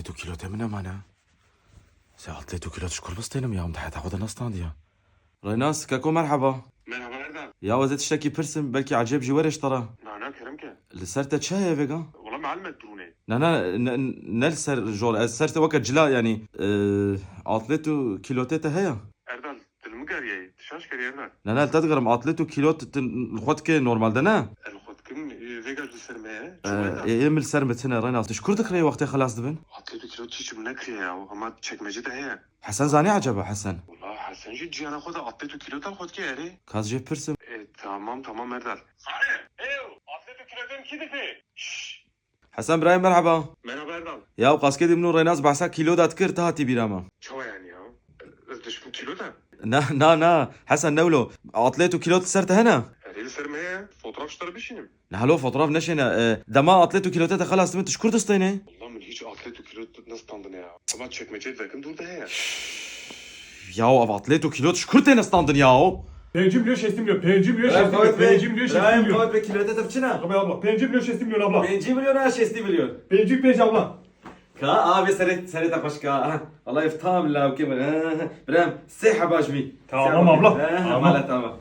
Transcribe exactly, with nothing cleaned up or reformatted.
Tu kîlotê min nemane. Se atlet û kîlot ji kur bistênim ya, min di heta xwe de nestandiya. Reynas, keko merheba. Merhaba Erdal. Ya ez ê tiştekî pirsim, belkî ecêb jî were ji te re. Na, na, kerem ke. Li ser te çi heye vêga? Wala meal me dirûnê. Na, na, ne, ne li ser jor, ez ser te weke cila, yanî, e, atlet û kîlotê te heye? Erdal, tu li min geriyayî, tu şaş kerî Erdal. Ne, ne, li te digerim, atlet û kîlot tu li xwe dikê normalde ne? Ez li xwe dikim, e, vêga ji li ser me ye. E, Çawa Erdal? Ê, ê, min li ser min tine, Reynas. Tu ji kur dikirê wextê xilas dibin? Atlet û kîlot hiç min nekiriye ya, ama çekmece de heye. Hesen zanî acaba Hesen? Wala Hesen jî ciyana xwe de atlet û kîlota xwe dikê erê. Ka ez jê pirsim. E, tamam, tamam Erdal. Zanî, ew, atlet û kîlotên kî dikê? Şşş. Hesen birayê merheba. Merhaba Erdal. Ya qaskê dî min û Reynas behsa kîlo da dikir, tu hatî bîra me. Çawa yani ya? Ez dişim kîlo da? Na, na, na. Hesen ne wilo. Atlet û kîlot li ser te hene? Erê li ser me heye. Fotoğraf ji te re bişînim. Ne halo fotoğraf neşêne. E, dema atlet û kîlotê te xelas dibin, tu ji kur distênê? Wala min hiç atlet û kîlot nestandine ya. Ama çekmeceyê dikim dûr de heye. Ya ev atlet û kîlot ji kur têne standin ya? Pêncî milyon şêstî milyon, pêncî milyon şêstî milyon, pêncî milyon şêstî milyon. Qewet be kîlotê te biçine? Abi abla, pêncî milyon şêstî milyon abla. Pêncî milyon ha şêstî milyon. Pêncî pênc abla. Ka abi serê, serê te xweş ka. Ha, Allah ev tam lawkê min. Ha, ha, ha. Birem, sê heba ji min. Tamam abla. Ha, ha, tamam. Mala tamam.